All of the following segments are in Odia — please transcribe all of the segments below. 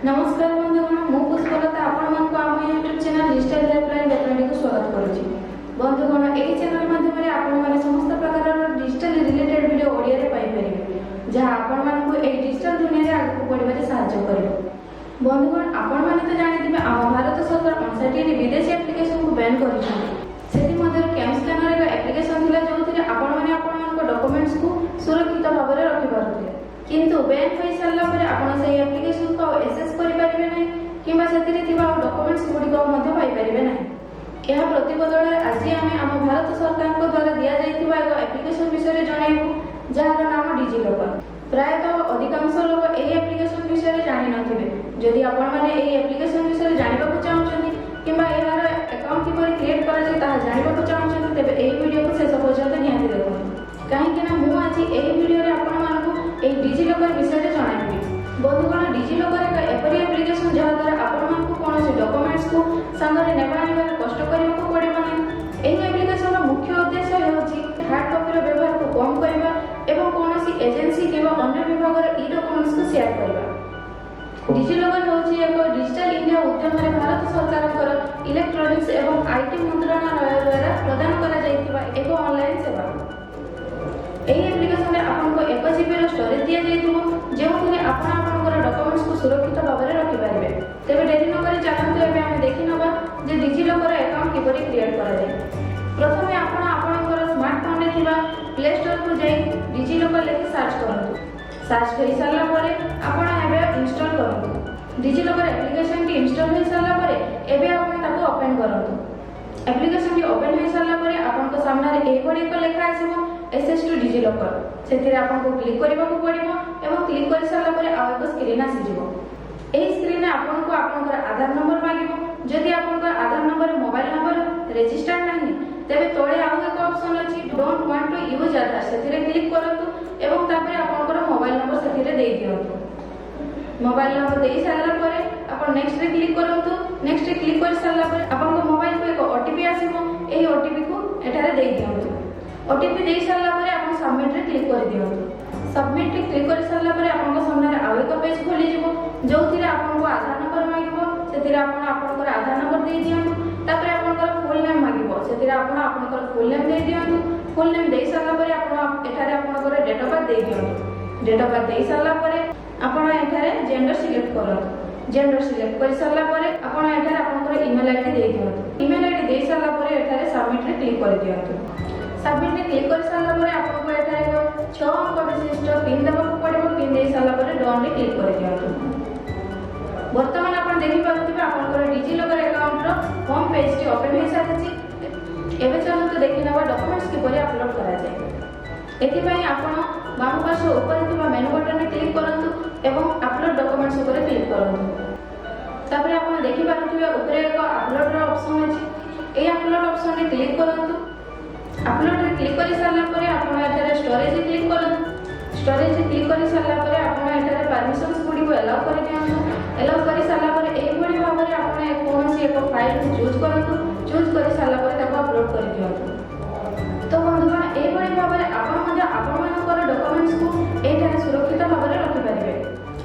ନମସ୍କାର ବନ୍ଧୁଗଣ, ମୁଁ ପୁଷ୍ପଲତା ଆପଣମାନଙ୍କୁ ଆମ ୟୁଟ୍ୟୁବ୍ ଚ୍ୟାନେଲ୍ ଡିଜିଟାଲ ହେଲ୍ପଲାଇନ୍ ଡେଫିନେଟିକୁ ସ୍ୱାଗତ କରୁଛି। ବନ୍ଧୁଗଣ, ଏହି ଚ୍ୟାନେଲ୍ ମାଧ୍ୟମରେ ଆପଣମାନେ ସମସ୍ତ ପ୍ରକାରର ଡିଜିଟାଲ ରିଲେଟେଡ୍ ଭିଡ଼ିଓ ଓଡ଼ିଆରେ ପାଇପାରିବେ, ଯାହା ଆପଣମାନଙ୍କୁ ଏହି ଡିଜିଟାଲ ଦୁନିଆରେ ଆଗକୁ ବଢ଼ିବାରେ ସାହାଯ୍ୟ କରିବ। ବନ୍ଧୁଗଣ, ଆପଣମାନେ ତ ଜାଣିଥିବେ, ଆମ ଭାରତ ସରକାର 59ଟି ବିଦେଶୀ ଆପ୍ଲିକେସନକୁ ବ୍ୟାନ୍ କରିଛନ୍ତି। ସେଥିମଧ୍ୟରୁ କ୍ୟାମ୍ ସ୍କାନର ଏକ ଆପ୍ଲିକେସନ ଥିଲା, ଯେଉଁଥିରେ ଆପଣମାନେ ଆପଣମାନଙ୍କ ଡକୁମେଣ୍ଟସକୁ ସୁରକ୍ଷିତ ଭାବରେ ରଖିପାରୁଥିଲେ। କିନ୍ତୁ ବ୍ୟାନ୍ ହୋଇସାରିଲା ପରେ ଆପଣ ସେହି ଆପ୍ଲିକେସନକୁ ଆଉ ଆକ୍ସେସ୍ କରିପାରିବେ ନାହିଁ କିମ୍ବା ସେଥିରେ ଥିବା ଆଉ ଡକୁମେଣ୍ଟସ ଗୁଡ଼ିକ ମଧ୍ୟ ପାଇପାରିବେ ନାହିଁ। ଏହା ପ୍ରତିବଦଳରେ ଆଜି ଆମେ ଆମ ଭାରତ ସରକାରଙ୍କ ଦ୍ୱାରା ଦିଆଯାଇଥିବା ଏକ ଆପ୍ଲିକେସନ ବିଷୟରେ ଜଣାଇବୁ, ଯାହାର ନାମ ଡିଜିଲକର। ପ୍ରାୟତଃ ଅଧିକାଂଶ ଲୋକ ଏହି ଆପ୍ଲିକେସନ ବିଷୟରେ ଜାଣିନଥିବେ। ଯଦି ଆପଣମାନେ ଏହି ଆପ୍ଲିକେସନ ବିଷୟରେ ଜାଣିବାକୁ ଚାହୁଁଛନ୍ତି କିମ୍ବା ଏହାର ଆକାଉଣ୍ଟ କିପରି କ୍ରିଏଟ୍ କରାଯାଏ ତାହା ଜାଣିବାକୁ ଚାହୁଁଛନ୍ତି, ତେବେ ଏହି ଭିଡ଼ିଓକୁ ଶେଷ ପର୍ଯ୍ୟନ୍ତ ନିହାତି ଦେଖନ୍ତୁ, କାହିଁକି ନା ମୁଁ ଆଜି ଏହି ଭିଡ଼ିଓରେ ଆପଣମାନଙ୍କୁ ଏହି ଡିଜିଲକର ବିଷୟରେ ଜଣାଇବି। ବନ୍ଧୁଗଣ, ଡିଜିଲକର ଏକ ଏପରି ଆପ୍ଲିକେସନ, ଯାହାଦ୍ୱାରା ଆପଣମାନଙ୍କୁ କୌଣସି ଡକୁମେଣ୍ଟସକୁ ସାଙ୍ଗରେ ନେବା ଆଣିବାରେ କଷ୍ଟ କରିବାକୁ ପଡ଼ିବ ନାହିଁ। ଏହି ଆପ୍ଲିକେସନର ମୁଖ୍ୟ ଉଦ୍ଦେଶ୍ୟ ହେଉଛି ହାର୍ଡ କପିର ବ୍ୟବହାରକୁ କମ୍ କରିବା ଏବଂ କୌଣସି ଏଜେନ୍ସି କିମ୍ବା ଅନ୍ୟ ବିଭାଗର ଇ ଡକୁମେଣ୍ଟସକୁ ସେୟାର କରିବା। ଡିଜିଲକର ହେଉଛି ଏକ ଡିଜିଟାଲ ଇଣ୍ଡିଆ ଉଦ୍ୟମରେ ଭାରତ ସରକାରଙ୍କର ଇଲେକ୍ଟ୍ରୋନିକ୍ସ ଏବଂ IT ମନ୍ତ୍ରଣାଳୟ ଦ୍ୱାରା ପ୍ରଦାନ କରାଯାଇଥିବା ଏକ ଅନଲାଇନ୍ ସେବା। ଏହି ଆପ୍ଲିକେସନରେ ଆପଣଙ୍କୁ 1 ଜିବିର ଷ୍ଟୋରେଜ ଦିଆଯାଇଥିବ, ଯେଉଁଥିରେ ଆପଣ ଆପଣଙ୍କର ଡକୁମେଣ୍ଟସକୁ ସୁରକ୍ଷିତ ଭାବରେ ରଖିପାରିବେ। ତେବେ ଡେରି ନକରି ଚାଲନ୍ତୁ, ଏବେ ଆମେ ଦେଖିନେବା ଯେ ଡିଜିଲକର ଆକାଉଣ୍ଟ କିପରି କ୍ରିଏଟ୍ କରାଯାଏ। ପ୍ରଥମେ ଆପଣ ଆପଣଙ୍କର ସ୍ମାର୍ଟଫୋନରେ ଥିବା ପ୍ଲେ ଷ୍ଟୋରକୁ ଯାଇ ଡିଜିଲକର ଲେଖି ସର୍ଚ୍ଚ କରନ୍ତୁ। ସର୍ଚ୍ଚ ହୋଇସାରିଲା ପରେ ଆପଣ ଏବେ ଇନଷ୍ଟଲ୍ କରନ୍ତୁ। ଡିଜିଲକର ଆପ୍ଲିକେସନଟି ଇନଷ୍ଟଲ୍ ହୋଇସାରିଲା ପରେ ଏବେ ଆପଣ ତାକୁ ଓପେନ୍ କରନ୍ତୁ। ଆପ୍ଲିକେସନଟି ଓପେନ୍ ହୋଇସାରିଲା ପରେ ଆପଣଙ୍କ ସାମ୍ନାରେ ଏହିଭଳି ଏକ ଲେଖା ଆସିବ, ଆକ୍ସେସ୍ ଟୁ ଡିଜିଲକର। ସେଥିରେ ଆପଣଙ୍କୁ କ୍ଲିକ୍ କରିବାକୁ ପଡ଼ିବ ଏବଂ କ୍ଲିକ୍ କରିସାରିଲା ପରେ ଆଉ ଏକ ସ୍କ୍ରିନ୍ ଆସିଯିବ। ଏହି ସ୍କ୍ରିନ୍ରେ ଆପଣଙ୍କୁ ଆପଣଙ୍କର ଆଧାର ନମ୍ବର ମାଗିବ। ଯଦି ଆପଣଙ୍କର ଆଧାର ନମ୍ବରରେ ମୋବାଇଲ ନମ୍ବର ରେଜିଷ୍ଟର୍ଡ ନାହିଁ, ତେବେ ତଳେ ଆଉ ଏକ ଅପସନ୍ ଅଛି, "Don't want to use Aadhaar", ସେଥିରେ କ୍ଲିକ୍ କରନ୍ତୁ ଏବଂ ତାପରେ ଆପଣଙ୍କର ମୋବାଇଲ ନମ୍ବର ସେଥିରେ ଦେଇଦିଅନ୍ତୁ। ମୋବାଇଲ ନମ୍ବର ଦେଇ ସାରିଲା ପରେ ଆପଣ ନେକ୍ସଟରେ କ୍ଲିକ୍ କରନ୍ତୁ। ନେକ୍ସଟରେ କ୍ଲିକ୍ କରିସାରିଲା ପରେ ଆପଣଙ୍କ ମୋବାଇଲକୁ ଏକ ଓଟିପି ଆସିବ। ଏହି ଓଟିପିକୁ ଏଠାରେ ଦେଇଦିଅନ୍ତୁ। ଓଟିପି ଦେଇ ସାରିଲା ପରେ ଆପଣ ସବମିଟରେ କ୍ଲିକ୍ କରିଦିଅନ୍ତୁ। ସବମିଟରେ କ୍ଲିକ୍ କରିସାରିଲା ପରେ ଆପଣଙ୍କ ସାମ୍ନାରେ ଆଉ ଏକ ପେଜ୍ ଖୋଲିଯିବ, ଯେଉଁଥିରେ ଆପଣଙ୍କୁ ଆଧାର ନମ୍ବର ମାଗିବ। ସେଥିରେ ଆପଣ ଆପଣଙ୍କର ଆଧାର ନମ୍ବର ଦେଇଦିଅନ୍ତୁ। ତାପରେ ଆପଣଙ୍କର ଫୁଲ୍ ନେମ୍ ମାଗିବ। ସେଥିରେ ଆପଣ ଆପଣଙ୍କର ଫୁଲ୍ ନେମ୍ ଦେଇଦିଅନ୍ତୁ। ଫୁଲ୍ ନେମ୍ ଦେଇ ସାରିଲା ପରେ ଆପଣ ଏଠାରେ ଆପଣଙ୍କର ଡେଟ୍ ଅଫ୍ ବାର୍ଥ ଦେଇଦିଅନ୍ତୁ। ଡେଟ୍ ଅଫ୍ ବାର୍ଥ ଦେଇ ସାରିଲା ପରେ ଆପଣ ଏଠାରେ ଜେଣ୍ଡର ସିଲେକ୍ଟ କରନ୍ତୁ। ଜେଣ୍ଡର ସିଲେକ୍ଟ କରିସାରିଲା ପରେ ଆପଣ ଏଠାରେ ଆପଣଙ୍କର ଇମେଲ୍ ଆଇଡି ଦେଇଦିଅନ୍ତୁ। ଇମେଲ୍ ଆଇଡି ଦେଇ ସାରିଲା ପରେ ଏଠାରେ ସବମିଟରେ କ୍ଲିକ୍ କରିଦିଅନ୍ତୁ। ସବମିଟରେ କ୍ଲିକ୍ କରିସାରିଲା ପରେ ଆପଣଙ୍କୁ ଏଠାରେ ଏକ 6 ଅଙ୍କ ବିଶିଷ୍ଟ ପିନ୍ ଦେବାକୁ ପଡ଼ିବ। ପିନ୍ ଦେଇ ସାରିଲା ପରେ ଡନ୍ରେ କ୍ଲିକ୍ କରିଦିଅନ୍ତୁ। ବର୍ତ୍ତମାନ ଆପଣ ଦେଖିପାରୁଥିବେ, ଆପଣଙ୍କର ଡିଜିଲକର ଆକାଉଣ୍ଟର ହୋମ୍ ପେଜ୍ଟି ଓପେନ୍ ହୋଇସାରିଛି। ଏବେ ଚାଲନ୍ତୁ ଦେଖିନେବା ଡକୁମେଣ୍ଟସ୍ କିପରି ଅପଲୋଡ୍ କରାଯାଏ। ଏଥିପାଇଁ ଆପଣ ବାମ ପାର୍ଶ୍ୱ ଉପରେ ଥିବା ମେନୁ ବଟନରେ କ୍ଲିକ୍ କରନ୍ତୁ ଏବଂ ଅପଲୋଡ୍ ଡକୁମେଣ୍ଟସ୍ ଉପରେ କ୍ଲିକ୍ କରନ୍ତୁ। ତାପରେ ଆପଣ ଦେଖିପାରୁଥିବେ, ଉପରେ ଏକ ଅପଲୋଡର ଅପସନ୍ ଅଛି। ଏହି ଅପଲୋଡ୍ ଅପସନରେ କ୍ଲିକ୍ କରନ୍ତୁ। ଅପଲୋଡରେ କ୍ଲିକ୍ କରିସାରିଲା ପରେ ଆପଣ ଏଠାରେ ଷ୍ଟୋରେଜରେ କ୍ଲିକ୍ କରନ୍ତୁ। ଷ୍ଟୋରେଜରେ କ୍ଲିକ୍ କରିସାରିଲା ପରେ ଆପଣ ଏଠାରେ ପରମିଶନ୍ସ ଗୁଡ଼ିକୁ ଏଲାଉ କରିଦିଅନ୍ତୁ। ଏଲାଉ କରିସାରିଲା ପରେ ଏହିଭଳି ଭାବରେ ଆପଣ କୌଣସି ଏକ ଫାଇଲକୁ ଚୁଜ୍ କରନ୍ତୁ। ଚୁଜ୍ କରିସାରିଲା ପରେ ତାକୁ ଅପଲୋଡ୍ କରିଦିଅନ୍ତୁ। ତ ବନ୍ଧୁଗଣ, ଏହିଭଳି ଭାବରେ ଆପଣ ମଧ୍ୟ ଆପଣମାନଙ୍କର ଡକୁମେଣ୍ଟସକୁ ଏଇଠାରେ ସୁରକ୍ଷିତ ଭାବରେ ରଖିପାରିବେ।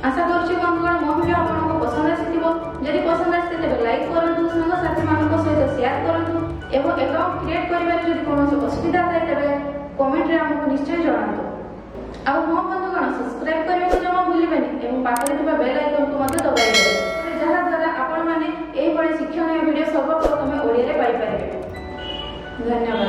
ଆଶା କରୁଛି ବନ୍ଧୁଗଣ, ମୋ ଭିଡ଼ିଓ ଆପଣଙ୍କୁ ପସନ୍ଦ ଆସିଥିବ। ଯଦି ପସନ୍ଦ ଆସିছে, ତେବେ ଲାଇକ୍ କରନ୍ତୁ, ସାଙ୍ଗସାଥିମାନଙ୍କ ସହିତ ସେୟାର କରନ୍ତୁ ଏବଂ ଆକାଉଣ୍ଟ କ୍ରିଏଟ୍ କରିବାରେ ଯଦି କୌଣସି ଅସୁବିଧା ଥାଏ, ତେବେ କମେଣ୍ଟରେ ଆମକୁ ନିଶ୍ଚୟ ଜଣାନ୍ତୁ। ଆଉ ହଁ ବନ୍ଧୁଗଣ, ସବସ୍କ୍ରାଇବ୍ କରିବାକୁ ଜମା ଭୁଲିବେନି ଏବଂ ପାଖରେ ଥିବା ବେଲ୍ ଆଇକନକୁ ମଧ୍ୟ ଦବାଇ ଦେବେ, ଯାହାଦ୍ୱାରା ଆପଣମାନେ ଏହିଭଳି ଶିକ୍ଷଣୀୟ ଭିଡ଼ିଓ ସର୍ବପ୍ରଥମେ ଓଡ଼ିଆରେ ପାଇପାରିବେ। ଧନ୍ୟବାଦ।